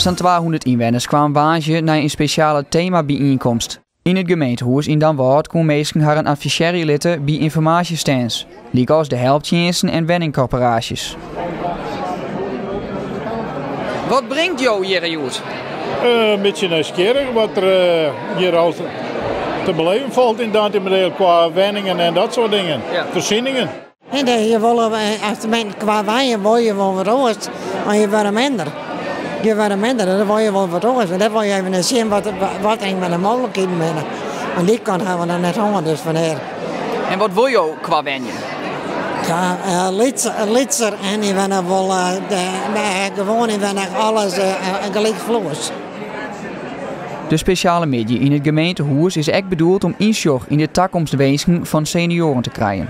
Sa'n 200 ynwenners kwamen woansdei nei in spesjale temabyienkomst. Yn it gemeentehûs yn Damwâld koene minsken harren advisearje litte by ynformaasjestands, lykas de helptsjinsten en wenningkorporaasjes. Wat bringt jo hjir hjoed? In bytsje nijsgjirrich wat der hjir al te beleven falt yn Dantumadiel kwa wenningen en dat soart dingen, foarsieningen. En je wolle, as de minsken kwa wenjen wolle je wol wat oars, mar je wurde minder. Je wurde minder, dan wolle je wol wat oars. En dêr wolle je even nei sjen wat, wat een fan de mooglikheden binne. Want dy kant hawwe we noch net hân, dus fandêr. En wat wolle jo kwa wenjen? Ja, lytser en je wenje wol gewoan, je wenje alles gelykfloers. De spesjale middei yn it gemeentehûs is ek bedoeld om ynsjoch yn de takomstwinsken fan senioaren te krijen.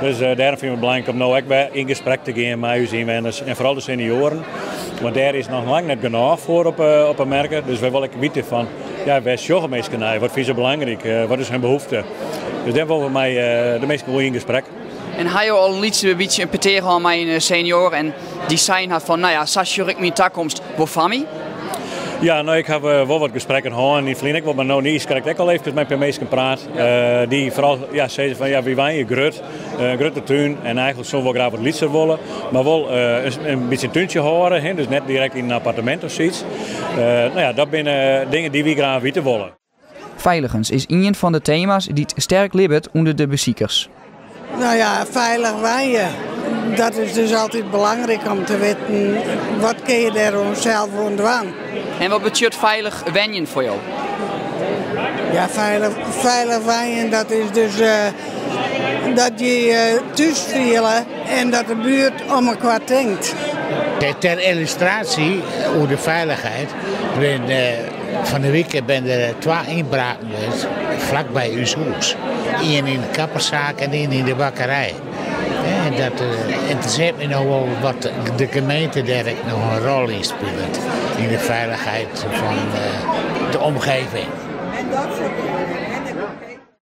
Dus dêrom fine we it belangryk om no ek wer yn gesprek te gean mei ús ynwenners en foaral de senioaren. Want dêr is noch lang net genôch foar op 'e merke. Dus wy wolle ek witte fan, ja, wêr sjogge minsken nei? Wat fine se belangryk? Wat is hun behoefte? Dus dêr wolle we mei de minsken goed yn gesprek. En ha jo al in lyts bytsje in petear hân mei in senior en dy't sein hat fan, no ja, sa sjoch ik myn takomst wol foar my? Ja, no, ik ha wol wat gesprekken hân yn it ferline ek wol, mar no niiskrekt ek al eefkes mei in pear minsken praat. Dy't foaral ja, sizze fan ja, wy wenje grut, in grutte tún en eigentlik soene we wol graach wat lytser wolle, mar wol in bytsje in túntsje hâlde, hè, dus net direkt yn in appartemint of sayts. No ja, dat binne dingen dy't wy graach witte wolle. Feiligens is ien fan de tema's dy't sterk libbet ûnder de besikers. No ja, feilich wenje. Dat is dus altyd belangryk om te witten, wat kinne je dêr oan sels oan dwaan. En wat betsjut feilich wenjen foar jo? Ja, feilich, feilich wenjen, dat is dus dat je je thús fiele en dat de buert om elkoar tinkt. Ter yllustraasje oer de feilichheid, bin, fan 'e wike binne der twa ynbraken west flakby ús hûs. Ien yn de kapperssaak en ien yn de bakkerij. En dat ynteressearret my no wol wat de gemeente dêr ek noch in rol yn spilet yn de feilichheid fan de omgeving. En dat soart dingen.